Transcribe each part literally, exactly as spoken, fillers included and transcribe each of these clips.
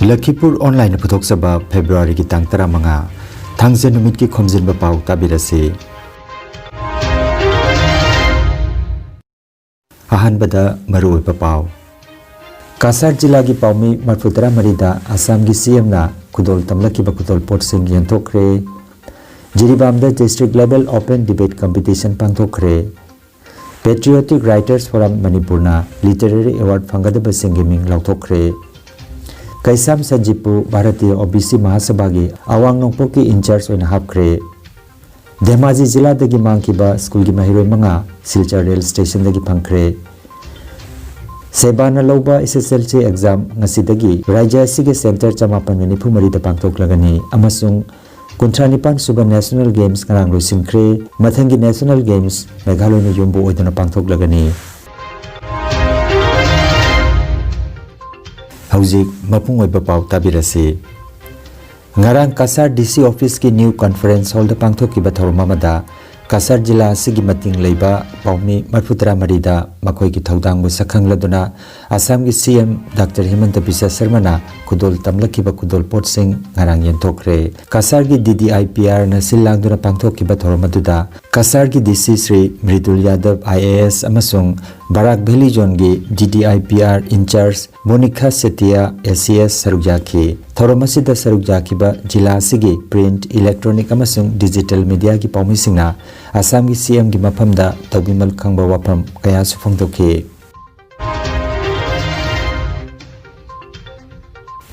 ꯂꯈꯤꯄꯨꯔ ꯑꯣꯟꯂꯥꯏꯟꯅ ꯄꯨꯊꯣꯛꯆꯕ ꯐꯦꯕ꯭ꯔꯨꯋꯥꯔꯤꯒꯤ ꯇꯥꯡ ꯇꯔꯥꯃꯉꯥ, ꯊꯥꯡꯖ ꯅꯨꯃꯤꯠꯀꯤ ꯈꯣꯝꯖꯤꯟꯕ ꯄꯥꯎ ꯇꯥꯕꯤꯔꯁꯤ꯫ ꯑꯍꯥꯟꯕꯗ ꯃꯔꯨꯑꯣꯏꯕ ꯄꯥꯎ꯫ ꯀꯁꯥꯔ ꯖꯤꯂꯥꯒꯤ ꯄꯥꯎꯃꯤ ꯃꯔꯐꯨ ꯇꯔꯥꯃꯔꯤꯗ ꯑꯁꯥꯝꯒꯤ ꯁꯤ ꯑꯦꯝꯅ ꯈꯨꯗꯣꯜ ꯇꯝꯂꯛꯈꯤꯕ ꯈꯨꯗꯣꯜ ꯄꯣꯠꯁꯤꯡ ꯌꯦꯟꯊꯣꯛꯈ꯭ꯔꯦ꯫ ꯖꯤꯔꯤꯕꯥꯝꯗ district level open debate competition ꯄꯥꯡꯊꯣꯛꯈ꯭ꯔꯦ꯫ Patriotic Writers Forum ꯃꯅꯤꯄꯨꯔꯅ literary award ꯐꯪꯒꯗꯕꯁꯤꯡꯒꯤ ꯃꯤꯡ ꯂꯥꯎꯊꯣꯛꯈ꯭ꯔꯦ꯫ ꯀꯩꯁꯥꯝ ꯁꯟꯖꯤꯞꯄꯨ ꯚꯥꯔꯇꯤꯌ ꯑꯣ ꯕꯤ ꯁꯤ ꯃꯍꯥꯁꯚꯥꯒꯤ ꯑꯋꯥꯡ ꯅꯣꯡꯄꯣꯛꯀꯤ in-charge ꯑꯣꯏꯅ ꯍꯥꯞꯈ꯭ꯔꯦ꯫ ꯙꯦꯃꯥꯖꯤ ꯖꯤꯂꯥꯗꯒꯤ ꯃꯥꯡꯈꯤꯕ ꯁ꯭ꯀꯨꯜꯒꯤ ꯃꯍꯩꯔꯣꯏ ꯃꯉꯥ ꯁꯤꯜꯆꯔ ꯔꯦꯜ ꯁ꯭ꯇꯦꯁꯟꯗꯒꯤ ꯐꯪꯈ꯭ꯔꯦ꯫ ꯁꯦꯕꯥꯅ ꯂꯧꯕ S S L C exam ꯉꯁꯤꯗꯒꯤ ꯔꯥꯖ꯭ꯌ ꯑꯁꯤꯒꯤ ꯁꯦꯟꯇꯔ ꯆꯃꯥꯄꯟꯒ ꯅꯤꯐꯨ ꯃꯔꯤꯗ ꯄꯥꯡꯊꯣꯛꯂꯒꯅꯤ ꯑꯃꯁꯨꯡ ꯀꯨꯟꯊ꯭ꯔꯥ ꯅꯤꯄꯥꯟ ꯁꯨꯕ National Games ꯉꯔꯥꯡ ꯂꯣꯏꯁꯤꯟꯈ꯭ꯔꯦ꯫ ꯃꯊꯪꯒꯤ National Games ꯃꯦꯘꯥꯂꯌꯅ ꯌꯨꯝꯕꯨ ꯑꯣꯏꯗꯨꯅ ꯄꯥꯡꯊꯣꯛꯂꯒꯅꯤ꯫ ꯍꯧꯖꯤꯛ ꯃꯄꯨꯡ ꯑꯣꯏꯕ ꯄꯥꯎ ꯇꯥꯕꯤꯔꯁꯤ꯫ ꯉꯔꯥꯡ Cachar D C officeꯀꯤ new conference hallꯗ ꯄꯥꯡꯊꯣꯛꯈꯤꯕ ꯊꯧꯔꯝ ꯑꯃꯗ ꯀꯁꯥꯔ ꯖꯤꯂꯥ ꯑꯁꯤꯒꯤ ꯃꯇꯤꯡ ꯂꯩꯕ ꯄꯥꯎꯃꯤ ꯃꯔꯐꯨ ꯇꯔꯥꯃꯔꯤꯗ ꯃꯈꯣꯏꯒꯤ ꯊꯧꯗꯥꯡꯕꯨ ꯁꯛꯈꯪꯂꯗꯨꯅ ꯑꯁꯥꯝꯒꯤ C M Doctor ꯍꯤꯃꯟꯇ ꯕꯤꯁ꯭ꯋ ꯁꯔꯃꯅ ꯈꯨꯗꯣꯜ ꯇꯝꯂꯛꯈꯤꯕ ꯈꯨꯗꯣꯜ ꯄꯣꯠꯁꯤꯡ ꯉꯔꯥꯡ ꯌꯦꯟꯊꯣꯛꯈ꯭ꯔꯦ꯫ ꯀꯁꯥꯔꯒꯤ D D I P Rꯅ ꯁꯤꯜ ꯂꯥꯡꯗꯨꯅ ꯄꯥꯡꯊꯣꯛꯈꯤꯕ ꯊꯧꯔꯝ ꯑꯗꯨꯗ ꯀꯁꯥꯔꯒꯤ D C ꯁ꯭ꯔꯤ ꯃ꯭ꯔꯤꯗꯨꯜ ꯌꯥꯗꯕ I A S ꯑꯃꯁꯨꯡ ꯕꯔꯥꯛ ꯚꯦꯂꯤ ꯖꯣꯟꯒꯤ D D I P R in-charge Monika Sethia A C S ꯁꯔꯨꯛ ꯌꯥꯈꯤ꯫ ꯊꯧꯔꯝ ꯑꯁꯤꯗ ꯁꯔꯨꯛ ꯌꯥꯈꯤꯕ ꯖꯤꯂꯥ ꯑꯁꯤꯒꯤ print, electronic ꯑꯃꯁꯨꯡ digital mediaꯒꯤ ꯄꯥꯎꯃꯤꯁꯤꯡꯅ ꯑꯁꯥꯝꯒꯤ C Mꯒꯤ ꯃꯐꯝꯗ ꯇꯧꯕꯤꯃꯜ ꯈꯪꯕ ꯋꯥꯐꯝ ꯀꯌꯥꯁꯨ ꯐꯣꯡꯗꯣꯛꯈꯤ꯫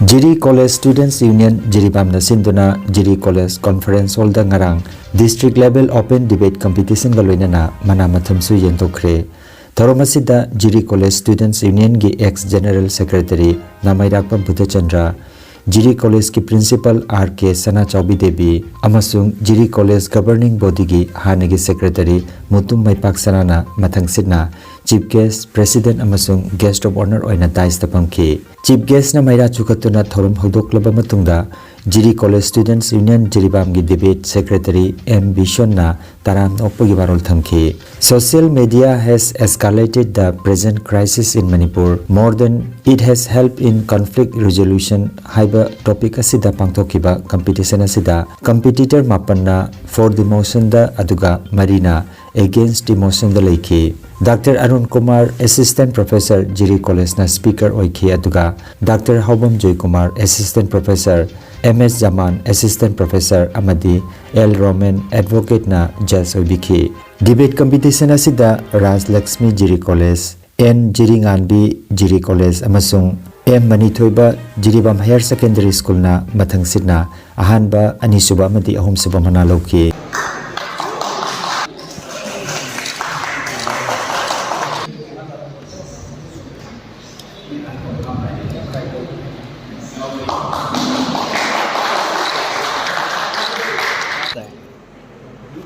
ꯖꯤꯔꯤ College Students Union ꯖꯤꯔꯤꯕꯥꯝꯅ ꯁꯤꯟꯗꯨꯅ ꯖꯤꯔꯤ College Conference Hallꯗ ꯉꯔꯥꯡ district level open debate competitionꯒ ꯂꯣꯏꯅꯅ ꯃꯅꯥ ꯃꯊꯨꯝꯁꯨ ꯌꯦꯟꯊꯣꯛꯈ꯭ꯔꯦ꯫ ꯊꯧꯔꯝ ꯑꯁꯤꯗ ꯖꯤꯔꯤ College Students Unionꯒꯤ ex General Secretary ꯅꯥꯃꯩꯔꯥꯛꯄꯝ Budhachandra, ꯖꯤꯔꯤ Collegeꯀꯤ Principal R K ꯁꯅꯥꯆꯥꯎꯕꯤ ꯗꯦꯕꯤ ꯑꯃꯁꯨꯡ ꯖꯤꯔꯤ College Governing Bodyꯒꯤ ꯍꯥꯟꯅꯒꯤ Secretary Mutum ꯃꯩꯄꯥꯛ ꯁꯅꯥꯅ ꯃꯊꯪꯁꯤꯠꯅ Chief Guest, President ꯑꯃꯁꯨꯡ Guest of Honour ꯑꯣꯏꯅ daisꯇ ꯐꯝꯈꯤ꯫ Chief Guestꯅ ꯃꯩꯔꯥ ꯆꯨꯈꯠꯇꯨꯅ ꯊꯧꯔꯝ ꯍꯧꯗꯣꯛꯂꯕ ꯃꯇꯨꯡꯗ ꯖꯤꯔꯤ College Students Union ꯖꯤꯔꯤꯕꯥꯝꯒꯤ debate secretary ꯑꯦꯝ ꯕꯤꯁ꯭ꯋꯟꯅ ꯇꯔꯥꯝꯅ ꯑꯣꯛꯄꯒꯤ ꯋꯥꯔꯣꯜ ꯊꯝꯈꯤ꯫ Social media has escalated the present crisis in Manipur more than it has helped in conflict resolution ꯍꯥꯏꯕ topic ꯑꯁꯤꯗ ꯄꯥꯡꯊꯣꯛꯈꯤꯕ competition ꯑꯁꯤꯗ competitor ꯃꯥꯄꯟꯅ for the motionꯗ ꯑꯗꯨꯒ ꯃꯔꯤꯅ against the motionꯗ ꯂꯩꯈꯤ꯫ Doctor Arun Kumar, Assistant Professor, Jiri Collegeꯅ speaker ꯑꯣꯏꯈꯤ, ꯑꯗꯨꯒ doctor Haobam Joykumar, Assistant Professor, M S Zaman, Assistant Professor, ꯑꯃꯗꯤ ꯑꯦꯜ ꯔꯣꯃꯦꯟ, Advocateꯅ judge ꯑꯣꯏꯕꯤꯈꯤ꯫ Debate competition ꯑꯁꯤꯗ ꯔꯥꯖ ꯂꯛꯁꯃꯤ ꯖꯤꯔꯤ College, ꯑꯦꯟ ꯖꯤꯔꯤꯉꯥꯟꯕꯤ ꯖꯤꯔꯤ College ꯑꯃꯁꯨꯡ M Manithoiba Jiribam Higher Secondary Schoolꯅ ꯃꯊꯪꯁꯤꯠꯅ ꯑꯍꯥꯟꯕ, ꯑꯅꯤꯁꯨꯕ ꯑꯃꯗꯤ ꯑꯍꯨꯝꯁꯨꯕ ꯃꯅꯥ ꯂꯧꯈꯤ꯫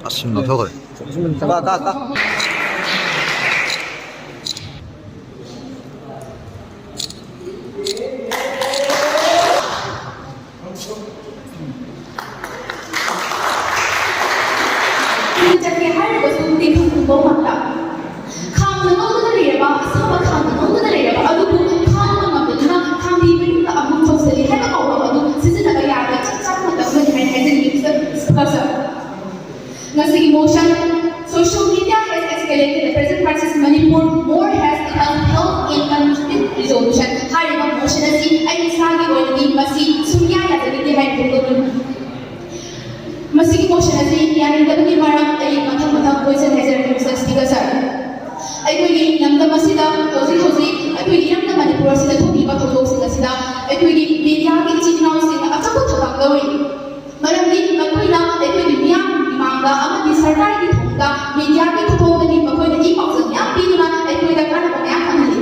ꯑꯁꯤꯟꯕ ꯊꯣꯛꯈ꯭ꯔꯦ꯫ ꯀꯥ, ꯀꯥ, ꯀꯥ꯫ ꯆꯠꯀꯦ ꯍꯥꯏꯔꯒꯁꯨ ꯇꯦꯡꯊꯣꯛ ꯈꯨꯝꯕ ꯉꯝꯗ꯫ ꯈꯥꯡꯅ ꯉꯧꯗꯨꯅ ꯂꯩꯔꯕ, ꯑꯁꯥꯕ ꯈꯥꯡꯅ ꯉꯧꯗꯨꯅ ꯂꯩꯔꯕ ꯑꯗꯨꯕꯨ ꯈꯥꯡꯕ ꯉꯝꯗꯗꯨꯅ ꯈꯥꯡꯕꯤ ꯃꯌꯨꯝꯗ ꯑꯃꯨꯛ ꯊꯣꯛꯆꯜꯂꯤ ꯍꯥꯏꯕ ꯄꯥꯎꯔꯧ ꯑꯗꯨ ꯁꯤꯖꯤꯟꯅꯕ ꯌꯥꯕ ꯆꯞ ꯆꯥꯕ ꯃꯇꯝ ꯑꯃꯅꯤ ꯍꯥꯏꯅ ꯍꯥꯏꯖꯅꯤꯡꯉꯤ, ꯃꯤꯁꯇꯔ ꯁ꯭ꯄꯤꯀꯔ ꯁꯔ꯫ ꯉꯁꯤꯒꯤ motion, social media has escalated the present crisis in Manipur more has it has helped in conflict resolution꯫ ꯍꯥꯏꯔꯤꯕ motion ꯑꯁꯤ ꯑꯩ ꯏꯁꯥꯒꯤ ꯑꯣꯏꯅꯗꯤ ꯃꯁꯤ ꯁꯨꯡꯌꯥ ꯌꯥꯖꯅꯤꯡꯗꯦ ꯍꯥꯏꯅ ꯐꯣꯡꯗꯣꯛꯂꯤ꯫ ꯃꯁꯤꯒꯤ motion ꯑꯁꯤ ꯌꯥꯅꯤꯡꯗꯕꯒꯤ ꯃꯔꯝ ꯑꯩ ꯃꯊꯪ ꯃꯊꯪ ꯄꯣꯏꯁꯟ ꯍꯥꯏꯖꯔꯛꯀꯦ, ꯃꯤꯁꯇꯔ ꯁ꯭ꯄꯤꯀꯔ ꯁꯔ꯫ ꯑꯩꯈꯣꯏꯒꯤ ꯂꯝꯗꯝ ꯑꯁꯤꯗ ꯍꯧꯖꯤꯛ ꯍꯧꯖꯤꯛ ꯑꯩꯈꯣꯏꯒꯤ ꯏꯔꯝꯗꯝ ꯃꯅꯤꯄꯨꯔ ꯑꯁꯤꯗ ꯊꯣꯛꯂꯤꯕ ꯊꯧꯗꯣꯛꯁꯤꯡ ꯑꯁꯤꯗ ꯑꯩꯈꯣꯏꯒꯤ ꯃꯦꯗꯤꯌꯥꯒꯤ ꯏꯆꯤꯟ ꯏꯅꯥꯎꯁꯤꯡꯅ ꯑꯆꯧꯕ ꯊꯧꯗꯥꯡ ꯂꯧꯔꯤ꯫ ꯃꯔꯝꯗꯤ ꯃꯈꯣꯏꯅ ꯑꯩꯈꯣꯏꯒꯤ ꯃꯤꯌꯥꯝꯒꯤ ꯃꯥꯡꯗ ꯑꯃꯗꯤ ꯁꯔꯀꯥꯔꯒꯤ ꯊꯣꯡꯗ ꯃꯦꯗꯤꯌꯥꯒꯤ ꯈꯨꯊꯥꯡꯗꯒꯤ ꯃꯈꯣꯏꯅ ꯏ ꯄꯥꯎꯖꯦꯜ ꯃꯌꯥꯝ ꯄꯤꯗꯨꯅ ꯑꯩꯈꯣꯏꯗ ꯀꯥꯟꯅꯕ ꯃꯌꯥꯝ ꯐꯪꯍꯜꯂꯤ꯫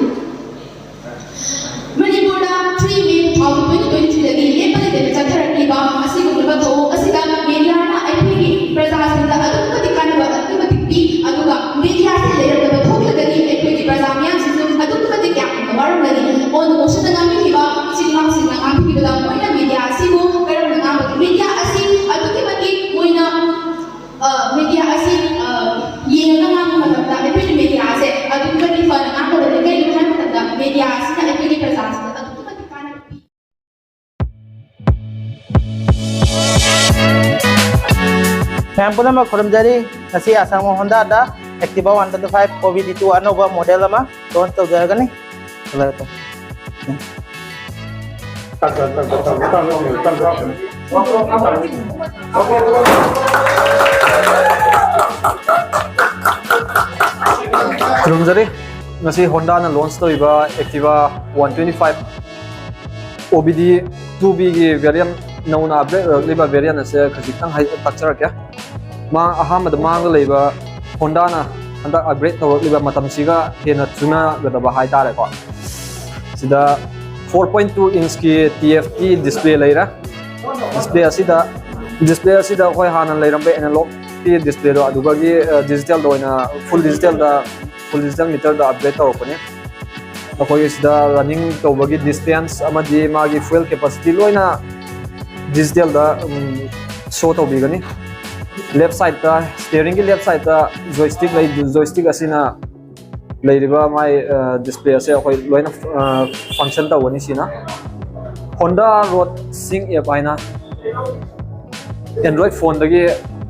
ꯃꯅꯤꯄꯨꯔꯗ three May two thousand twenty twenty-threeꯗꯒꯤ ꯂꯦꯞꯄ ꯂꯩꯇꯅ ꯆꯠꯊꯔꯛꯂꯤꯕ ꯑꯁꯤꯒꯨꯝꯂꯕ ꯊꯧꯑꯣꯡ ꯑꯁꯤꯗ ꯃꯦꯗꯤꯌꯥꯅ ꯑꯩꯈꯣꯏꯒꯤ ꯄ꯭ꯔꯖꯥꯁꯤꯡꯗ ꯑꯗꯨꯛꯀꯤ ꯃꯇꯤꯛ ꯀꯥꯟꯅꯕ ꯑꯗꯨꯛꯀꯤ ꯃꯇꯤꯛ ꯄꯤ, ꯑꯗꯨꯒ ꯃꯦꯗꯤꯌꯥꯁꯤ ꯂꯩꯔꯝꯗꯕ ꯊꯣꯛꯂꯒꯗꯤ ꯑꯩꯈꯣꯏꯒꯤ ꯄ꯭ꯔꯖꯥ ꯃꯤꯌꯥꯝꯁꯤꯁꯨ ꯑꯗꯨꯛꯀꯤ ꯃꯇꯤꯛ ꯌꯥꯝꯅ ꯋꯥꯔꯝꯒꯅꯤ꯫ On the motionꯗ ꯉꯥꯡꯕꯤꯈꯤꯕ ꯏꯆꯤꯜ ꯏꯅꯥꯎꯁꯤꯡꯅ ꯉꯥꯡꯕꯤꯈꯤꯕꯗ ꯃꯣꯏꯅ ꯃꯦꯗꯤꯌꯥ ꯑꯁꯤꯕꯨ ꯀꯔꯝ ꯃꯌꯥꯝ ꯄꯨꯝꯅꯃꯛ ꯈꯨꯔꯨꯝꯖꯔꯤ꯫ ꯉꯁꯤ ꯑꯁꯥꯡꯕ ꯍꯣꯟꯗꯥꯗ Activa one twenty five O B D two ꯑꯅꯧꯕ ꯃꯣꯗꯦꯜ ꯑꯃ ꯂꯣꯟꯆ ꯇꯧꯖꯔꯒꯅꯤ꯫ ꯈꯨꯔꯨꯝꯖꯔꯤ꯫ ꯉꯁꯤ ꯍꯣꯟꯗꯥꯅ ꯂꯣꯟꯆ ꯇꯧꯔꯤꯕ Activa one twenty five O B D two B ꯒꯤ ꯚꯦꯔꯤꯌꯟ, ꯅꯧꯅ ꯑꯞꯗꯦꯠ ꯑꯣꯏꯔꯛꯂꯤꯕ ꯚꯦꯔꯤꯌꯟ ꯑꯁꯦ ꯈꯖꯤꯛꯇꯪ ꯍꯥꯏ-, ꯇꯥꯛꯆꯔꯛꯀꯦ꯫ ꯃꯥ-, ꯑꯍꯥꯟꯕꯗ ꯃꯥꯡꯗ ꯂꯩꯕ ꯍꯣꯟꯗꯥꯅ ꯍꯟꯗꯛ ꯑꯞꯒ꯭ꯔꯦꯗ ꯇꯧꯔꯛꯂꯤꯕ ꯃꯇꯝꯁꯤꯒ ꯍꯦꯟꯅ ꯆꯨꯅꯒꯗꯕ ꯍꯥꯏꯇꯥꯔꯦꯀꯣ꯫ ꯁꯤꯗ four point two inch-ꯀꯤ T F T display ꯂꯩꯔꯦ꯫ Display ꯑꯁꯤꯗ, display ꯑꯁꯤꯗ ꯑꯩꯈꯣꯏ ꯍꯥꯟꯅ ꯂꯩꯔꯝꯕ analog-ꯀꯤ display-ꯗꯣ ꯑꯗꯨꯗꯒꯤ, ꯑ, digital-ꯗ ꯑꯣꯏꯅ, full digital-ꯗ, full digital meter-ꯗ upgrade ꯇꯧꯔꯛꯄꯅꯤ꯫ ꯑꯩꯈꯣꯏꯒꯤ ꯁꯤꯗ running ꯇꯧꯕꯒꯤ distance ꯑꯃꯗꯤ ꯃꯥꯒꯤ fuel capacity ꯂꯣꯏꯅ digital-ꯗ, ꯎꯝ, show ꯇꯧꯕꯤꯒꯅꯤ꯫ Left side-ꯇ, steering-ꯒꯤ left side-ꯇ joystick ꯂꯩ, joystick ꯑꯁꯤꯅ ꯂꯩꯔꯤꯕ ꯃꯥꯏ, ꯑ, display ꯑꯁꯦ ꯑꯩꯈꯣꯏ ꯂꯣꯏꯅ, ꯑ, function ꯇꯧꯒꯅꯤ ꯁꯤꯅ꯫ Honda Road Sync app ꯍꯥꯏꯅ Android phone-ꯗꯒꯤ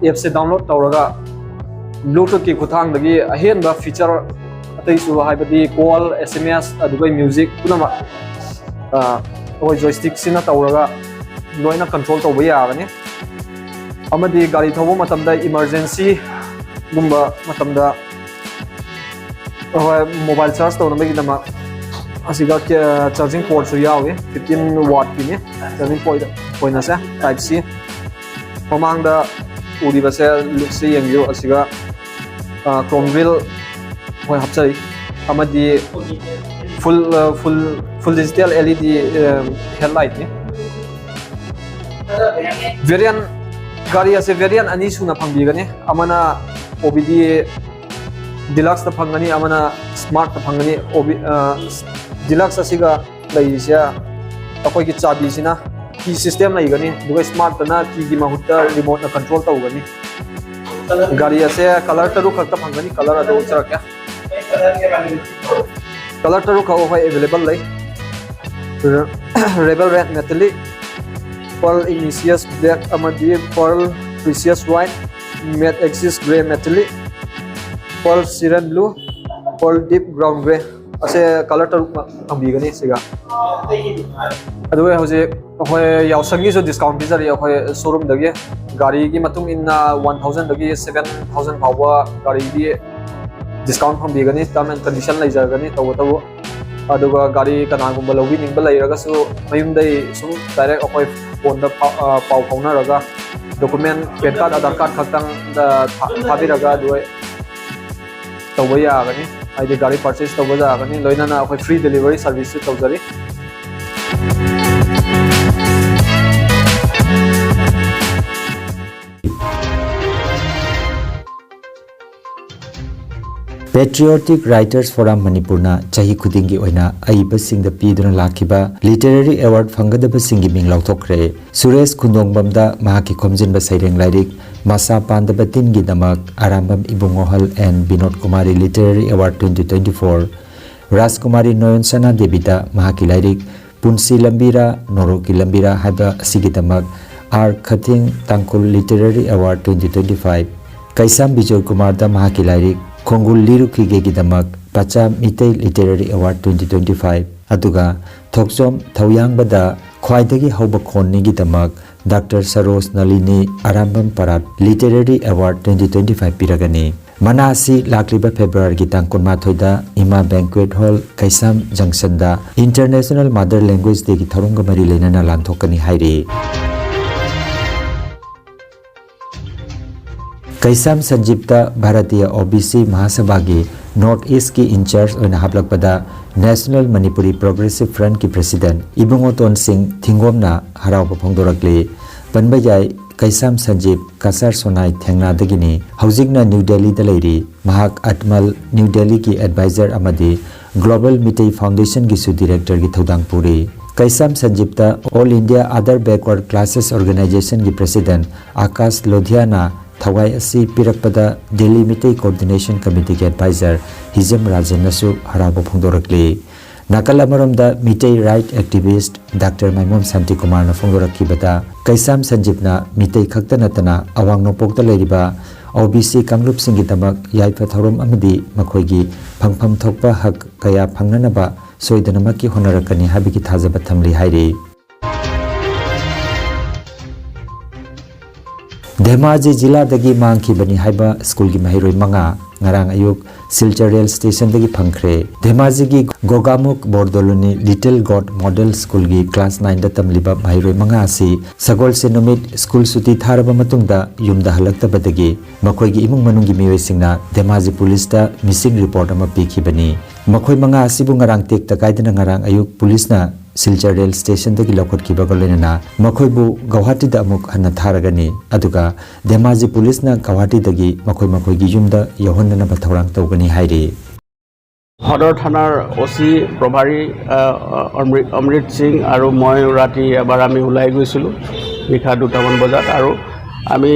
app-ꯁꯦ download ꯇꯧꯔꯒ Bluetooth-ꯀꯤ ꯈꯨꯠꯊꯥꯡꯗꯒꯤ ꯑꯍꯦꯟꯕ feature ꯑꯇꯩꯁꯨ, ꯍꯥꯏꯕꯗꯤ call, S M S, ꯑꯗꯨꯒ music ꯄꯨꯝꯅꯃꯛ, ꯑ, ꯑꯩꯈꯣꯏ joystick-ꯁꯤꯅ ꯇꯧꯔꯒ ꯂꯣꯏꯅ control ꯇꯧꯕ ꯌꯥꯒꯅꯤ꯫ ꯑꯃꯗꯤ ꯒꯥꯔꯤ ꯊꯧꯕ ꯃꯇꯝꯗ, emergency-ꯒꯨꯝꯕ ꯃꯇꯝꯗ, ꯑꯩꯈꯣꯏ mobile charge ꯇꯧꯅꯕꯒꯤꯗꯃꯛ ꯑꯁꯤꯗ, ꯑ, charging port-ꯁꯨ ꯌꯥꯎꯏ, fifteen watt-ꯀꯤꯅꯤ charging port, point ꯑꯁꯦ, type C꯫ ꯃꯃꯥꯡꯗ ꯎꯔꯤꯕꯁꯦ, look-ꯁꯦ ꯌꯦꯡꯕꯤꯌꯨ, ꯑꯁꯤꯒ, ꯑ, chrome grille ꯑꯩꯈꯣꯏ ꯍꯥꯞꯆꯔꯤ, ꯑꯃꯗꯤ full, ꯑ, full, full digital L E D, ꯑ, headlight-ꯅꯤ꯫ Variant, ꯒꯥꯔꯤ ꯑꯁꯦ variant ꯑꯅꯤ ꯁꯨꯅ ꯐꯪꯕꯤꯒꯅꯤ, ꯑꯃꯅ O B D Deluxe-ꯇ ꯐꯪꯒꯅꯤ, ꯑꯃꯅ Smart-ꯇ ꯐꯪꯒꯅꯤ꯫ O B, ꯑ, Deluxe ꯑꯁꯤꯒ ꯂꯩꯔꯤꯁꯦ ꯑꯩꯈꯣꯏꯒꯤ ꯆꯥꯕꯤꯁꯤꯅ key system ꯂꯩꯒꯅꯤ, ꯑꯗꯨꯒ Smart-ꯇꯅ key-ꯒꯤ ꯃꯍꯨꯠꯇ remote-ꯅ control ꯇꯧꯒꯅꯤ꯫ ꯒꯥꯔꯤ ꯑꯁꯦ colour ꯇꯔꯨꯛ ꯈꯛꯇ ꯐꯪꯒꯅꯤ, colour ꯑꯗꯨ ꯎꯠꯆꯔꯛꯀꯦ꯫ Colour ꯇꯔꯨꯛ ꯈꯛ ꯑꯩꯈꯣꯏ available ꯂꯩ꯫ Rebel Red Metallic, Pearl Igneous Black ꯑꯃꯗꯤ Pearl Precious White꯫ Matte Axis Grey Metallic, Pearl Siren Blue, Pearl Deep Brown Grey, ꯑꯁꯦ ꯀꯂꯔ ꯇꯔꯨꯛꯃꯛ ꯐꯪꯕꯤꯒꯅꯤ ꯁꯤꯒ꯫ ꯑꯗꯨꯒ ꯍꯧꯖꯤꯛ ꯑꯩꯈꯣꯏ ꯌꯥꯎꯁꯪꯒꯤꯁꯨ ꯗꯤꯁꯀꯥꯎꯟ ꯄꯤꯖꯔꯤ ꯑꯩꯈꯣꯏ ꯁꯣꯔꯨꯝꯗꯒꯤ꯫ ꯒꯥꯔꯤꯒꯤ ꯃꯇꯨꯡ ꯏꯟꯅ ꯋꯥꯟ ꯊꯥꯎꯖꯟꯗꯒꯤ ꯁꯚꯦꯟ ꯊꯥꯎꯖꯟ ꯐꯥꯎꯕ ꯒꯥꯔꯤꯒꯤ ꯗꯤꯁꯀꯥꯎꯟ ꯐꯪꯕꯤꯒꯅꯤ, ꯇꯔꯝ ꯑꯦꯟ ꯀꯟꯗꯤꯁꯟ ꯂꯩꯖꯒꯅꯤ ꯇꯧꯕꯇꯕꯨ꯫ ꯑꯗꯨꯒ ꯒꯥꯔꯤ ꯀꯅꯥꯒꯨꯝꯕ ꯂꯧꯕꯤꯅꯤꯡꯕ ꯂꯩꯔꯒꯁꯨ ꯃꯌꯨꯝꯗꯒꯤ ꯁꯨꯝ ꯗꯥꯏꯔꯦꯛ ꯑꯩꯈꯣꯏ ꯐꯣꯟꯗ ꯄꯥꯎ ꯐꯥꯎꯅꯔꯒ document, PAN card, Aadhaar card ꯈꯛꯇꯪꯗ ꯊꯥꯕꯤꯔꯒ ꯑꯗꯨ ꯇꯧꯕ ꯌꯥꯒꯅꯤ, ꯍꯥꯏꯗꯤ ꯒꯥꯔꯤ ꯄꯔꯆꯦꯁ ꯇꯧꯕ ꯌꯥꯒꯅꯤ꯫ ꯂꯣꯏꯅꯅ ꯑꯩꯈꯣꯏ ꯐ꯭ꯔꯤ ꯗꯦꯂꯤꯚꯔꯤ ꯁꯥꯔꯚꯤꯁꯁꯨ ꯇꯧꯖꯔꯤ꯫ Patriotic Writers Forum ꯃꯅꯤꯄꯨꯔꯅ ꯆꯍꯤ ꯈꯨꯗꯤꯡꯒꯤ ꯑꯣꯏꯅ ꯑꯏꯕꯁꯤꯡꯗ ꯄꯤꯗꯨꯅ ꯂꯥꯛꯈꯤꯕ ꯂꯤꯇꯔꯦꯔꯤ ꯑꯦꯋꯥꯔꯗ ꯐꯪꯒꯗꯕꯁꯤꯡꯒꯤ ꯃꯤꯡ ꯂꯥꯎꯊꯣꯛꯈ꯭ꯔꯦ꯫ ꯁꯨꯔꯦꯁ ꯈꯨꯟꯗꯣꯡꯕꯝꯗ ꯃꯍꯥꯛꯀꯤ ꯈꯣꯝꯖꯤꯟꯕ ꯁꯩꯔꯦꯡ ꯂꯥꯏꯔꯤꯛ ꯃꯁꯥ ꯄꯥꯟꯗꯕ ꯇꯤꯟꯒꯤꯗꯃꯛ Arambam Ibungohal N Binod Kumari literary award twenty twenty four, Rajkumari Noyon ꯁꯅꯥ ꯗꯦꯕꯤꯗ ꯃꯍꯥꯛꯀꯤ ꯂꯥꯏꯔꯤꯛ ꯄꯨꯟꯁꯤ ꯂꯝꯕꯤꯔꯥ ꯅꯣꯔꯣꯛꯀꯤ ꯂꯝꯕꯤꯔꯥ ꯍꯥꯏꯕ ꯑꯁꯤꯒꯤꯗꯃꯛ R Khathing Tangkhul literary award twenty twenty five, Keisham Bijoy ꯀꯨꯃꯥꯔꯗ ꯃꯍꯥꯛꯀꯤ ꯂꯥꯏꯔꯤꯛ ꯈꯣꯡꯒꯨꯜ ꯂꯤꯔꯨꯈꯤꯒꯦꯒꯤꯗꯃꯛ ꯄꯆꯥ Meitei literary award twenty twenty five, ꯑꯗꯨꯒ ꯊꯣꯛꯆꯣꯝ ꯊꯧꯌꯥꯡꯕꯗ ꯈ꯭ꯋꯥꯏꯗꯒꯤ ꯍꯧꯕ ꯈꯣꯟꯅꯤꯒꯤꯗꯃꯛ doctor Saroj Nalini Arambam Parratt literary award twenty twenty five ꯄꯤꯔꯒꯅꯤ꯫ ꯃꯅꯥ ꯑꯁꯤ ꯂꯥꯛꯂꯤꯕ ꯐꯦꯕ꯭ꯔꯨꯋꯥꯔꯤꯒꯤ ꯇꯥꯡ ꯀꯨꯟꯃꯥꯊꯣꯏꯗ ꯏꯃꯥ ꯕꯦꯡꯀ꯭ꯋꯦꯠ ꯍꯣꯜ, ꯀꯩꯁꯥꯝ ꯖꯪꯁꯟꯗ ꯏꯟꯇꯔꯅꯦꯁꯅꯦꯜ ꯃꯥꯗꯔ ꯂꯦꯡꯒ꯭ꯋꯦꯖ ꯗꯦꯒꯤ ꯊꯧꯔꯝꯒ ꯃꯔꯤ ꯂꯩꯅꯅ ꯂꯥꯟꯊꯣꯛꯀꯅꯤ ꯍꯥꯏꯔꯤ꯫ ꯀꯩꯁꯥꯝ ꯁꯟꯖꯤꯞꯇ ꯚꯥꯔꯇꯤꯌ ꯑꯣ ꯕꯤ ꯁꯤ ꯃꯍꯥꯁꯚꯥꯒꯤ ꯅꯣꯔꯠ ꯏꯁꯀꯤ ꯏꯟꯆꯥꯔꯖ ꯑꯣꯏꯅ ꯍꯥꯞꯂꯛꯄꯗ ꯅꯦꯁꯅꯦꯜ ꯃꯅꯤꯄꯨꯔꯤ ꯄ꯭ꯔꯣꯒ꯭ꯔꯦꯁꯤꯞ ꯐ꯭ꯔꯟꯠꯀꯤ ꯄ꯭ꯔꯁꯤꯗꯦꯟꯠ ꯏꯕꯨꯡꯉꯣꯇꯣꯟ ꯁꯤꯡ ꯊꯤꯡꯒꯣꯝꯅ ꯍꯔꯥꯎꯕ ꯐꯣꯡꯗꯣꯔꯛꯂꯤ꯫ ꯄꯟꯕ ꯌꯥꯏ, ꯀꯩꯁꯥꯝ ꯁꯟꯖꯤꯞ ꯀꯆꯥꯔ ꯁꯣꯅꯥꯏ ꯊꯦꯡꯅꯥꯗꯒꯤꯅꯤ꯫ ꯍꯧꯖꯤꯛꯅ ꯅ꯭ꯌꯨ ꯗꯦꯜꯂꯤꯗ ꯂꯩꯔꯤ꯫ ꯃꯍꯥꯛ ꯑꯠꯃꯜ ꯅ꯭ꯌꯨ ꯗꯦꯜꯂꯤꯒꯤ ꯑꯦꯗꯚꯥꯏꯖꯔ ꯑꯃꯗꯤ ꯒ꯭ꯂꯣꯕꯜ ꯃꯤꯇꯩ ꯐꯥꯎꯟꯗꯦꯁꯟꯒꯤꯁꯨ ꯗꯤꯔꯦꯛꯇꯔꯒꯤ ꯊꯧꯗꯥꯡ ꯄꯨꯔꯤ꯫ ꯀꯩꯁꯥꯝ ꯁꯟꯖꯤꯞꯇ all India other backward classes ꯑꯣꯔꯒꯅꯥꯏꯖꯦꯁꯟꯒꯤ ꯄ꯭ꯔꯁꯤꯗꯦꯟꯠ ꯑꯥꯀꯥꯁ ꯂꯣꯙꯤꯌꯥꯅ ꯊꯋꯥꯏ ꯑꯁꯤ ꯄꯤꯔꯛꯄꯗ ꯗꯦꯜꯂꯤ ꯃꯤꯇꯩ ꯀꯣꯑꯣꯔꯗꯤꯅꯦꯁꯟ ꯀꯃꯤꯇꯤꯒꯤ ꯑꯦꯗꯚꯥꯏꯖꯔ ꯍꯤꯖꯝ ꯔꯥꯖꯟꯅꯁꯨ ꯍꯔꯥꯎꯕ ꯐꯣꯡꯗꯣꯔꯛꯂꯤ꯫ ꯅꯥꯀꯜ ꯑꯃꯔꯣꯝꯗ Meitei right activist doctor Maimom ꯁꯥꯟꯇꯤꯀꯨꯃꯥꯔꯅ ꯐꯣꯡꯗꯣꯔꯛꯈꯤꯕꯗ, ꯀꯩꯁꯥꯝ ꯁꯟꯖꯤꯞꯅ ꯃꯤꯇꯩ ꯈꯛꯇ ꯅꯠꯇꯅ ꯑꯋꯥꯡ ꯅꯣꯡꯄꯣꯛꯇ ꯂꯩꯔꯤꯕ ꯑꯣ ꯕꯤ ꯁꯤ ꯀꯥꯡꯂꯨꯞꯁꯤꯡꯒꯤꯗꯃꯛ ꯌꯥꯏꯐ ꯊꯧꯔꯝ ꯑꯃꯗꯤ ꯃꯈꯣꯏꯒꯤ ꯐꯪꯐꯝ ꯊꯣꯛꯄ ꯍꯛ ꯀꯌꯥ ꯐꯪꯅꯅꯕ ꯁꯣꯏꯗꯅꯃꯛꯀꯤ ꯍꯣꯠꯅꯔꯛꯀꯅꯤ ꯍꯥꯏꯕꯒꯤ ꯊꯥꯖꯕ ꯊꯝꯂꯤ ꯍꯥꯏꯔꯤ꯫ ꯙꯦꯃꯥꯖꯤ ꯖꯤꯂꯥꯗꯒꯤ ꯃꯥꯡꯈꯤꯕꯅꯤ ꯍꯥꯏꯕ ꯁ꯭ꯀꯨꯜꯒꯤ ꯃꯍꯩꯔꯣꯏ ꯃꯉꯥ ꯉꯔꯥꯡ ꯑꯌꯨꯛ ꯁꯤꯜꯆꯔ ꯔꯦꯜ ꯁ꯭ꯇꯦꯁꯟꯗꯒꯤ ꯐꯪꯈ꯭ꯔꯦ꯫ ꯙꯦꯃꯥꯖꯤꯒꯤ ꯒꯣꯒꯥꯃꯨꯈ ꯕꯣꯔꯗꯣꯂꯣꯅꯤ ꯂꯤꯇꯜ ꯒꯣꯗ ꯃꯣꯗꯦꯜ ꯁ꯭ꯀꯨꯜꯒꯤ ꯀ꯭ꯂꯥꯁ ꯅꯥꯏꯟꯗ ꯇꯝꯂꯤꯕ ꯃꯍꯩꯔꯣꯏ ꯃꯉꯥ ꯑꯁꯤ ꯁꯒꯣꯜꯁꯦꯟ ꯅꯨꯃꯤꯠ ꯁ꯭ꯀꯨꯜ ꯁꯨꯇꯤ ꯊꯥꯔꯕ ꯃꯇꯨꯡꯗ ꯌꯨꯝꯗ ꯍꯜꯂꯛꯇꯕꯗꯒꯤ ꯃꯈꯣꯏꯒꯤ ꯏꯃꯨꯡ ꯃꯅꯨꯡꯒꯤ ꯃꯤꯑꯣꯏꯁꯤꯡꯅ ꯙꯦꯃꯥꯖꯤ ꯄꯨꯂꯤꯁꯇ ꯃꯤꯁꯤꯡ ꯔꯤꯄꯣꯔꯠ ꯑꯃ ꯄꯤꯈꯤꯕꯅꯤ꯫ ꯃꯈꯣꯏ ꯃꯉꯥ ꯑꯁꯤꯕꯨ ꯉꯔꯥꯡ ꯇꯦꯛꯇ ꯀꯥꯏꯗꯅ ꯉꯔꯥꯡ ꯑꯌꯨꯛ ꯄꯨꯂꯤꯁꯅ ꯁꯤꯜꯆꯔ ꯔꯦꯜ ꯁ꯭ꯇꯦꯁꯟꯗꯒꯤ ꯂꯧꯈꯠꯈꯤꯕꯒ ꯂꯣꯏꯅꯅ ꯃꯈꯣꯏꯕꯨ ꯒꯧꯍꯥꯇꯤꯗ ꯑꯃꯨꯛ ꯍꯟꯅ ꯊꯥꯔꯒꯅꯤ꯫ ꯑꯗꯨꯒ ꯙꯦꯃꯥꯖꯤ ꯄꯨꯂꯤꯁꯅ ꯒꯧꯍꯥꯇꯤꯗꯒꯤ ꯃꯈꯣꯏ ꯃꯈꯣꯏꯒꯤ ꯌꯨꯝꯗ ꯌꯧꯍꯟꯅꯅꯕ ꯊꯧꯔꯥꯡ ꯇꯧꯒꯅꯤ ꯍꯥꯏꯔꯤ꯫ সদৰ থানাৰ অ' চি প্ৰভাৰী, আহ, অমৃত, অমৃত সিং আৰু মই ৰাতি এবাৰ আমি ওলাই গৈছিলোঁ, নিশা দুটামান বজাত। আৰু আমি,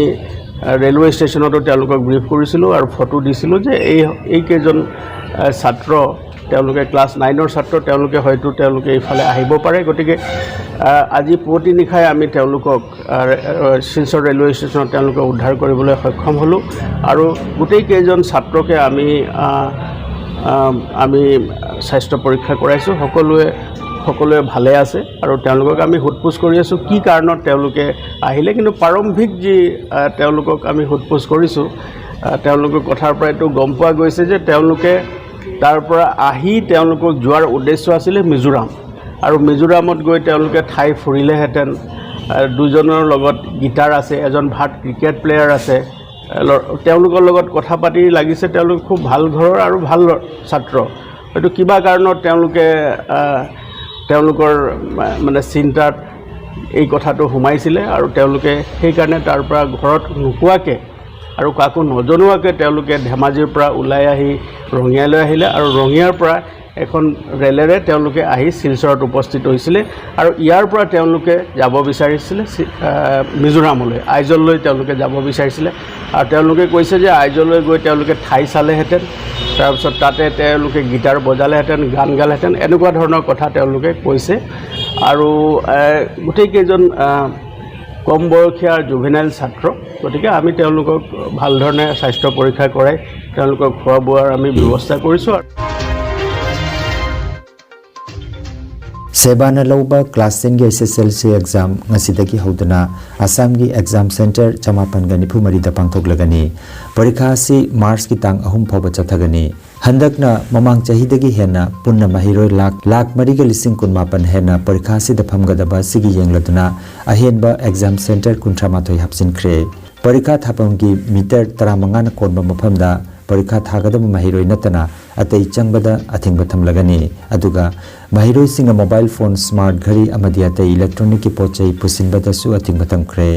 আহ, ৰেলৱে ষ্টেচনতো তেওঁলোকক ব্ৰিফ কৰিছিলোঁ আৰু ফটো দিছিলোঁ যে এই, এইকেইজন, আহ, ছাত্ৰ, তেওঁলোকে ক্লাছ নাইনৰ ছাত্ৰ, তেওঁলোকে হয়তো তেওঁলোকে এইফালে আহিব পাৰে। গতিকে, আহ, আজি পুৱতি নিশাই আমি তেওঁলোকক, আহ, ৰে-, আহ, শিলচৰ ৰেলৱে ষ্টেচনত তেওঁলোকক উদ্ধাৰ কৰিবলৈ সক্ষম হ'লোঁ। আৰু গোটেইকেইজন ছাত্ৰকে আমি, আহ, আহ, আমি স্বাস্থ্য পৰীক্ষা কৰাইছোঁ। সকলোৱে, সকলোৱে ভালে আছে আৰু তেওঁলোকক আমি সোধ পোছ কৰি আছোঁ কি কাৰণত তেওঁলোকে আহিলে। কিন্তু প্ৰাৰম্ভিক যি, আহ, তেওঁলোকক আমি সোধ পোছ কৰিছোঁ, আহ, তেওঁলোকৰ কথাৰ পৰাইতো গম পোৱা গৈছে যে তেওঁলোকে তাৰ পৰা আহি তেওঁলোকক যোৱাৰ উদ্দেশ্য আছিলে মিজোৰাম। আৰু মিজোৰামত গৈ তেওঁলোকে ঠাই ফুৰিলেহেঁতেন। আহ, দুজনৰ লগত গীটাৰ আছে, এজন ভাল ক্ৰিকেট প্লেয়াৰ আছে। আহ, ল-, তেওঁলোকৰ লগত কথা পাতি লাগিছে তেওঁলোক খুব ভাল ঘৰৰ আৰু ভাল ল-, ছাত্ৰ। হয়তো কিবা কাৰণত তেওঁলোকে, আহ, তেওঁলোকৰ মা-, মানে চিন্তাত এই কথাটো সোমাইছিলে আৰু তেওঁলোকে সেইকাৰণে তাৰ পৰা ঘৰত নোকোৱাকে আৰু কাকো নজনোৱাকে তেওঁলোকে ধেমাজিৰ পৰা ওলাই আহি ৰঙিয়ালৈ আহিলে আৰু ৰঙিয়াৰ পৰা এখন ৰেলেৰে তেওঁলোকে আহি শিলচৰত উপস্থিত হৈছিলে আৰু ইয়াৰ পৰা তেওঁলোকে যাব বিচাৰিছিলে চি- আহ, মিজোৰামলৈ, আইজললৈ তেওঁলোকে যাব বিচাৰিছিলে। আৰু তেওঁলোকে কৈছে যে আইজললৈ গৈ তেওঁলোকে ঠাই চালেহেঁতেন, তাৰপিছত তাতে তেওঁলোকে গীটাৰ বজালেহেঁতেন, গান গালেহেঁতেন, এনেকুৱা ধৰণৰ কথা তেওঁলোকে কৈছে। আৰু এ, গোটেইকেইজন আহ, কম বয়সীয়া জুভেনাইল ছাত্ৰ, গতিকে আমি তেওঁলোকক ভাল ধৰণে স্বাস্থ্য পৰীক্ষা কৰাই তেওঁলোকক খোৱা বোৱাৰ আমি ব্যৱস্থা কৰিছোঁ। ꯁꯦꯕꯥꯅ ꯂꯧꯕ ꯀ꯭ꯂꯥꯁ ꯇꯦꯟꯒꯤ ꯑꯦꯁ ꯑꯦꯁ ꯑꯦꯜ ꯁꯤ ꯑꯦꯛꯖꯥꯝ ꯉꯁꯤꯗꯒꯤ ꯍꯧꯗꯨꯅ ꯑꯁꯥꯝꯒꯤ ꯑꯦꯛꯖꯥꯝ ꯁꯦꯟꯇꯔ ꯆꯃꯥꯄꯟꯒ ꯅꯤꯐꯨ ꯃꯔꯤꯗ ꯄꯥꯡꯊꯣꯛꯂꯒꯅꯤ꯫ ꯄꯔꯤꯈꯥ ꯑꯁꯤ ꯃꯥꯔꯆꯀꯤ ꯇꯥꯡ ꯑꯍꯨꯝ ꯐꯥꯎꯕ ꯆꯠꯊꯒꯅꯤ꯫ ꯍꯟꯗꯛꯅ ꯃꯃꯥꯡ ꯆꯍꯤꯗꯒꯤ ꯍꯦꯟꯅ ꯄꯨꯟꯅ ꯃꯍꯩꯔꯣꯏ ꯂꯥꯈ ꯂꯥꯈ ꯃꯔꯤꯒ ꯂꯤꯁꯤꯡ ꯀꯨꯟꯃꯥꯄꯟ ꯍꯦꯟꯅ ꯄꯔꯤꯈꯥ ꯑꯁꯤꯗ ꯐꯝꯒꯗꯕ ꯑꯁꯤꯒꯤ ꯌꯦꯡꯂꯗꯨꯅ ꯑꯍꯦꯟꯕ ꯑꯦꯛꯖꯥꯝ ꯁꯦꯟꯇꯔ ꯀꯨꯟꯊ꯭ꯔꯥ ꯃꯥꯊꯣꯏ ꯍꯥꯞꯆꯤꯟꯈ꯭ꯔꯦ꯫ ꯄꯔꯤꯈꯥ ꯊꯥꯐꯝꯒꯤ ꯃꯤꯇꯔ ꯇꯔꯥꯃꯉꯥꯅ ꯀꯣꯟꯕ ꯃꯐꯝꯗ ꯄꯔꯤꯈꯥ ꯊꯥꯒꯗꯕ ꯃꯍꯩꯔꯣꯏ ꯅꯠꯇꯅ ꯑꯇꯩ ꯆꯪꯕꯗ ꯑꯊꯤꯡꯕ ꯊꯝꯂꯒꯅꯤ꯫ ꯑꯗꯨꯒ ꯃꯍꯩꯔꯣꯏꯁꯤꯡꯅ ꯃꯣꯕꯥꯏꯜ ꯐꯣꯟ, ꯁ꯭ꯃꯥꯔꯠ ꯘꯔꯤ ꯑꯃꯗꯤ ꯑꯇꯩ ꯏꯂꯦꯛꯇ꯭ꯔꯣꯅꯤꯛꯀꯤ ꯄꯣꯠ ꯆꯩ ꯄꯨꯁꯤꯟꯕꯗꯁꯨ ꯑꯊꯤꯡꯕ ꯊꯝꯈ꯭ꯔꯦ꯫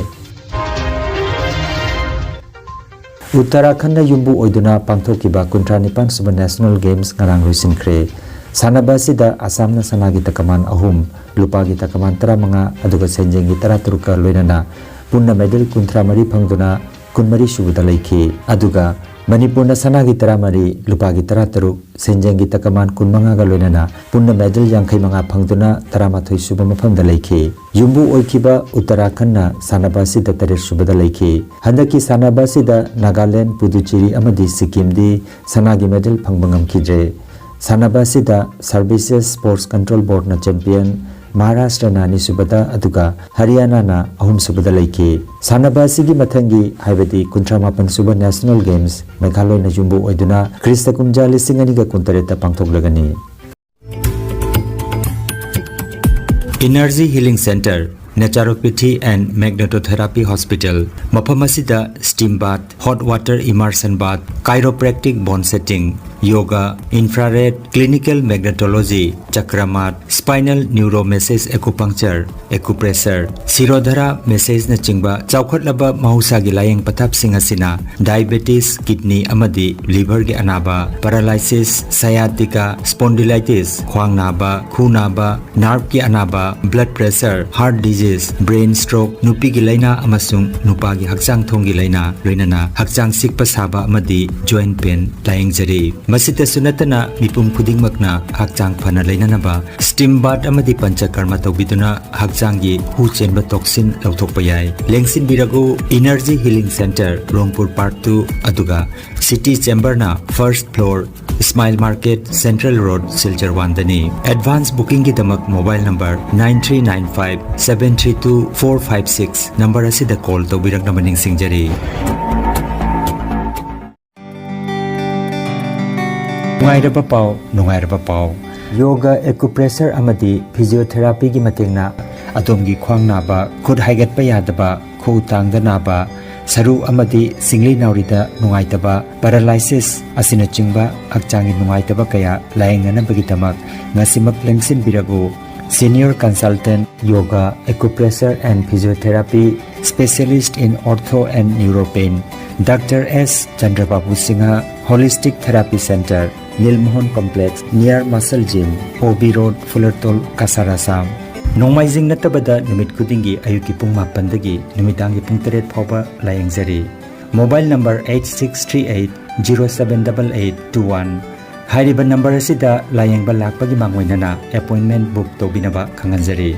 ꯎꯠꯇꯔꯥꯈꯟꯗ ꯌꯨꯝꯕꯨ ꯑꯣꯏꯗꯨꯅ ꯄꯥꯡꯊꯣꯛꯈꯤꯕ ꯀꯨꯟꯊ꯭ꯔꯥ ꯅꯤꯄꯥꯟ ꯁꯨꯕ ꯅꯦꯁꯅꯦꯜ ꯒꯦꯝꯁ ꯉꯔꯥꯡ ꯂꯣꯏꯁꯤꯟꯈ꯭ꯔꯦ꯫ ꯁꯥꯟꯅꯕ ꯑꯁꯤꯗ ꯑꯁꯥꯝꯅ ꯁꯅꯥꯒꯤ ꯇꯀꯃꯥꯟ ꯑꯍꯨꯝ, ꯂꯨꯄꯥꯒꯤ ꯇꯀꯃꯥꯟ ꯇꯔꯥꯃꯉꯥ, ꯑꯗꯨꯒ ꯁꯦꯟꯖꯦꯡꯒꯤ ꯇꯔꯥꯇꯔꯨꯛꯀ ꯂꯣꯏꯅꯅ ꯄꯨꯟꯅ ꯃꯦꯗꯜ ꯀꯨꯟꯊ꯭ꯔꯥ ꯃꯔꯤ ꯐꯪꯗꯨꯅ ꯀꯨꯟꯃꯔꯤ ꯁꯨꯕꯗ ꯂꯩꯈꯤ꯫ ꯑꯗꯨꯒ ꯃꯅꯤꯄꯨꯔꯅ ꯁꯅꯥꯒꯤ ꯇꯔꯥꯃꯔꯤ, ꯂꯨꯄꯥꯒꯤ ꯇꯔꯥꯇꯔꯨꯛ, ꯁꯦꯟꯖꯦꯡꯒꯤ ꯇꯀꯃꯥꯟ ꯀꯨꯟꯃꯉꯥꯒ ꯂꯣꯏꯅꯅ ꯄꯨꯟꯅ ꯃꯦꯗꯜ ꯌꯥꯡꯈꯩ ꯃꯉꯥ ꯐꯪꯗꯨꯅ ꯇꯔꯥꯃꯥꯊꯣꯏ ꯁꯨꯕ ꯃꯐꯝꯗ ꯂꯩꯈꯤ꯫ ꯌꯨꯝꯕꯨ ꯑꯣꯏꯈꯤꯕ ꯎꯠꯇꯔꯥꯈꯟꯗ ꯁꯥꯟꯅꯕ ꯑꯁꯤꯗ ꯇꯔꯦꯠ ꯁꯨꯕꯗ ꯂꯩꯈꯤ꯫ ꯍꯟꯗꯛꯀꯤ ꯁꯥꯟꯅꯕ ꯑꯁꯤꯗ ꯅꯥꯒꯥꯂꯦꯟ, ꯄꯨꯗꯨꯆꯦꯔꯤ ꯑꯃꯗꯤ ꯁꯤꯛꯀꯤꯝꯗꯤ ꯁꯅꯥꯒꯤ ꯃꯦꯗꯜ ꯐꯪꯕ ꯉꯝꯈꯤꯗ꯭ꯔꯦ꯫ ꯁꯥꯟꯅꯕ ꯑꯁꯤꯗ ꯁꯔꯚꯤꯁꯦꯁ ꯁ꯭ꯄꯣꯔꯠꯁ ꯀꯟꯇ꯭ꯔꯣꯜ ꯕꯣꯔꯗꯅ ꯆꯦꯝꯄꯤꯌꯟ, ꯃꯍꯥꯔꯥꯁꯇ꯭ꯔꯅ ꯑꯅꯤꯁꯨꯕꯗ, ꯑꯗꯨꯒ ꯍꯔꯤꯌꯥꯅꯥꯅ ꯑꯍꯨꯝꯁꯨꯕꯗ ꯂꯩꯈꯤ꯫ ꯁꯥꯟꯅꯕ ꯑꯁꯤꯒꯤ ꯃꯊꯪꯒꯤ, ꯍꯥꯏꯕꯗꯤ ꯀꯨꯟꯊ꯭ꯔꯥ ꯃꯥꯄꯟ ꯁꯨꯕ ꯅꯦꯁꯅꯦꯜ ꯒꯦꯝꯁ ꯃꯦꯘꯥꯂꯌꯅ ꯌꯨꯝꯕꯨ ꯑꯣꯏꯗꯨꯅ ꯈ꯭ꯔꯤꯁꯇ ꯀꯨꯝꯖꯥ ꯂꯤꯁꯤꯡ ꯑꯅꯤꯒ ꯀꯨꯟꯇꯔꯦꯠꯇ ꯄꯥꯡꯊꯣꯛꯂꯒꯅꯤ꯫ Energy Healing Center, Naturopathy and Magnetotherapy Hospital꯫ ꯃꯐꯝ ꯑꯁꯤꯗ steam bath, hot water immersion bath, chiropractic bone setting, yoga, infrared, clinical magnetology, ꯆꯀ꯭ꯔ ꯃꯥꯠ, spinal neuromassage acupuncture, acupressure, ꯁꯤꯔꯣꯙꯔꯥ ꯃꯦꯁꯦꯖꯅꯆꯤꯡꯕ ꯆꯥꯎꯈꯠꯂꯕ ꯃꯍꯧꯁꯥꯒꯤ ꯂꯥꯌꯦꯡ ꯄꯊꯥꯞꯁꯤꯡ ꯑꯁꯤꯅ diabetes, kidney ꯑꯃꯗꯤ liverꯒꯤ ꯑꯅꯥꯕ, paralysis, sciatica, spondylitis, ꯈ꯭ꯋꯥꯡ ꯅꯥꯕ, ꯈꯨ ꯅꯥꯕ, nerveꯀꯤ ꯑꯅꯥꯕ, blood pressure, heart disease, brain stroke, ꯅꯨꯄꯤꯒꯤ ꯂꯥꯏꯅꯥ ꯑꯃꯁꯨꯡ ꯅꯨꯄꯥꯒꯤ ꯍꯛꯆꯥꯡ ꯊꯣꯡꯒꯤ ꯂꯥꯏꯅꯥ, ꯂꯣꯏꯅꯅ ꯍꯛꯆꯥꯡ ꯁꯤꯛꯄ ꯁꯥꯕ ꯑꯃꯗꯤ joint pain ꯂꯥꯌꯦꯡꯖꯔꯤ꯫ ꯃꯁꯤꯇꯁꯨ ꯅꯠꯇꯅ ꯃꯤꯄꯨꯝ ꯈꯨꯗꯤꯡꯃꯛꯅ ꯍꯛꯆꯥꯡ ꯐꯅ ꯂꯩꯅꯅꯕ steam bath ꯑꯃꯗꯤ ꯄꯟꯆꯀꯔꯃ ꯇꯧꯕꯤꯗꯨꯅ ꯍꯛꯆꯥꯡꯒꯤ ꯍꯨ ꯆꯦꯟꯕ toxin ꯂꯧꯊꯣꯛꯄ ꯌꯥꯏ꯫ ꯂꯦꯡꯁꯤꯟꯕꯤꯔꯒꯨ, Energy Healing Centre, ꯔꯣꯡꯄꯨꯔ Park two, ꯑꯗꯨꯒ City Chamberꯅ first floor, Smile Market, Central Road, Silchar one ꯗꯅꯤ꯫ Advance bookingꯒꯤꯗꯃꯛ mobile number nine three nine five seven three two four five six number ꯑꯁꯤꯗ call ꯇꯧꯕꯤꯔꯛꯅꯕ ꯅꯤꯡꯁꯤꯡꯖꯔꯤ꯫ ꯅꯨꯡꯉꯥꯏꯔꯕ ꯄꯥꯎ, ꯅꯨꯡꯉꯥꯏꯔꯕ ꯄꯥꯎ꯫ Yoga, acupressure ꯑꯃꯗꯤ physiotherapyꯒꯤ ꯃꯇꯦꯡꯅ ꯑꯗꯣꯝꯒꯤ ꯈ꯭ꯋꯥꯡ ꯅꯥꯕ, ꯈꯨꯠ ꯍꯥꯏꯒꯠꯄ ꯌꯥꯗꯕ, ꯈꯨꯎ ꯇꯥꯡꯗ ꯅꯥꯕ, ꯁꯔꯨ ꯑꯃꯗꯤ ꯁꯤꯡꯂꯤ ꯅꯥꯎꯔꯤꯗ ꯅꯨꯡꯉꯥꯏꯇꯕ, paralysis ꯑꯁꯤꯅꯆꯤꯡꯕ ꯍꯛꯆꯥꯡꯒꯤ ꯅꯨꯡꯉꯥꯏꯇꯕ ꯀꯌꯥ ꯂꯥꯌꯦꯡꯅꯅꯕꯒꯤꯗꯃꯛ ꯉꯁꯤꯃꯛ ꯂꯦꯡꯁꯤꯟꯕꯤꯔꯛꯎ꯫ Senior Consultant, Yoga, Acupressure and Physiotherapy, Specialist in Ortho and Neuropain, Doctor S Chandrababu Singha, Holistic Therapy Centre, Nilmohan Complex, near Muscle Gym, O B Road, Fulertol, Cachar, Assam꯫ ꯅꯣꯡꯃꯥꯏꯖꯤꯡ ꯅꯠꯇꯕꯗ ꯅꯨꯃꯤꯠ ꯈꯨꯗꯤꯡꯒꯤ ꯑꯌꯨꯛꯀꯤ ꯄꯨꯡ ꯃꯥꯄꯟꯗꯒꯤ ꯅꯨꯃꯤꯗꯥꯡꯒꯤ ꯄꯨꯡ ꯇꯔꯦꯠ ꯐꯥꯎꯕ ꯂꯥꯌꯦꯡꯖꯔꯤ꯫ Mobile number eight six three eight zero seven double eight two one꯫ ꯍꯥꯏꯔꯤꯕ number ꯑꯁꯤꯗ ꯂꯥꯌꯦꯡꯕ ꯂꯥꯛꯄꯒꯤ ꯃꯥꯡꯑꯣꯏꯅꯅ appointment book ꯇꯧꯕꯤꯅꯕ ꯈꯪꯍꯟꯖꯔꯤ꯫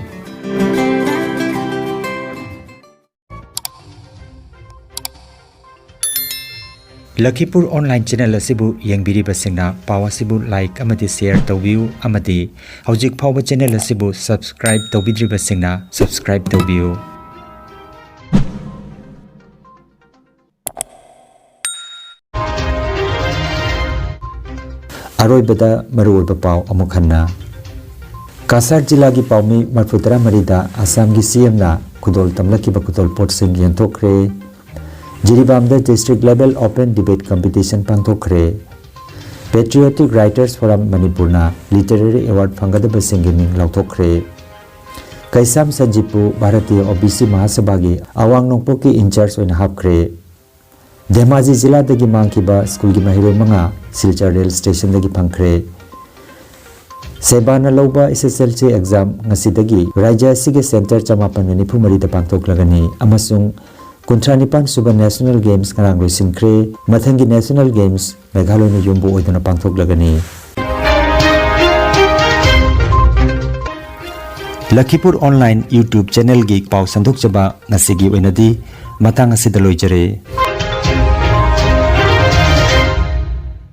ꯂꯈꯤꯄꯨꯔ online channel ꯑꯁꯤꯕꯨ ꯌꯦꯡꯕꯤꯔꯤꯕꯁꯤꯡꯅ ꯄꯥꯎ ꯑꯁꯤꯕꯨ like ꯑꯃꯗꯤ share ꯇꯧꯕꯤꯌꯨ ꯑꯃꯗꯤ ꯍꯧꯖꯤꯛ ꯐꯥꯎꯕ channel ꯑꯁꯤꯕꯨ subscribe ꯇꯧꯕꯤꯗ꯭ꯔꯤꯕꯁꯤꯡꯅ subscribe ꯇꯧꯕꯤꯌꯨ꯫ ꯑꯔꯣꯏꯕꯗ ꯃꯔꯨꯑꯣꯏꯕ ꯄꯥꯎ ꯑꯃꯨꯛ ꯍꯟꯅ꯫ ꯀꯥꯁꯥꯔ ꯖꯤꯂꯥꯒꯤ ꯄꯥꯎꯃꯤ ꯃꯔꯐꯨ ꯇꯔꯥ ꯃꯔꯤꯗ ꯑꯁꯥꯝꯒꯤ ꯁꯤ ꯑꯦꯝꯅ ꯈꯨꯗꯣꯜ ꯇꯝꯂꯛꯈꯤꯕ ꯈꯨꯗꯣꯜ ꯄꯣꯠꯁꯤꯡ ꯌꯦꯟꯊꯣꯛꯈ꯭ꯔꯦ꯫ ꯖꯤꯔꯤꯕꯥꯝꯗ district level open debate competition ꯄꯥꯡꯊꯣꯛꯈ꯭ꯔꯦ꯫ Patriotic Writers Forum ꯃꯅꯤꯄꯨꯔꯅ literary award ꯐꯪꯒꯗꯕꯁꯤꯡꯒꯤ ꯃꯤꯡ ꯂꯥꯎꯊꯣꯛꯈ꯭ꯔꯦ꯫ ꯀꯩꯁꯥꯝ ꯁꯖꯤꯄꯨ ꯚꯥꯔꯇꯤꯌ ꯑꯣ ꯕꯤ ꯁꯤ ꯃꯍꯥꯁꯚꯥꯒꯤ ꯑꯋꯥꯡ ꯅꯣꯡꯄꯣꯛꯀꯤ in charge ꯑꯣꯏꯅ ꯍꯥꯞꯈ꯭ꯔꯦ꯫ ꯙꯦꯃꯥꯖꯤ ꯖꯤꯂꯥꯗꯒꯤ ꯃꯥꯡꯈꯤꯕ ꯁ꯭ꯀꯨꯜꯒꯤ ꯃꯍꯩꯔꯣꯏ ꯃꯉꯥ ꯁꯤꯜꯆꯔ ꯔꯦꯜ ꯁ꯭ꯇꯦꯁꯟꯗꯒꯤ ꯐꯪꯈ꯭ꯔꯦ꯫ ꯁꯦꯕꯥꯅ ꯂꯧꯕ S S L C exam ꯉꯁꯤꯗꯒꯤ ꯔꯥꯖ꯭ꯌ ꯑꯁꯤꯒꯤ centre ꯆꯃꯥꯄꯟꯒ ꯅꯤꯐꯨ ꯃꯔꯤꯗ ꯄꯥꯡꯊꯣꯛꯂꯒꯅꯤ ꯑꯃꯁꯨꯡ ꯀꯨꯟꯊ꯭ꯔꯥ ꯅꯤꯄꯥꯟ ꯁꯨꯕ National Games ꯉꯔꯥꯡ ꯂꯣꯏꯁꯤꯟꯈ꯭ꯔꯦ꯫ ꯃꯊꯪꯒꯤ National Games ꯃꯦꯘꯥꯂꯌꯅ ꯌꯨꯝꯕꯨ ꯑꯣꯏꯗꯨꯅ ꯄꯥꯡꯊꯣꯛꯂꯒꯅꯤ꯫ ꯂꯈꯤꯄꯨꯔ online YouTube channelꯒꯤ ꯄꯥꯎ ꯁꯟꯗꯣꯛꯆꯕ ꯉꯁꯤꯒꯤ ꯑꯣꯏꯅꯗꯤ ꯃꯇꯥꯡ ꯑꯁꯤꯗ ꯂꯣꯏꯖꯔꯦ꯫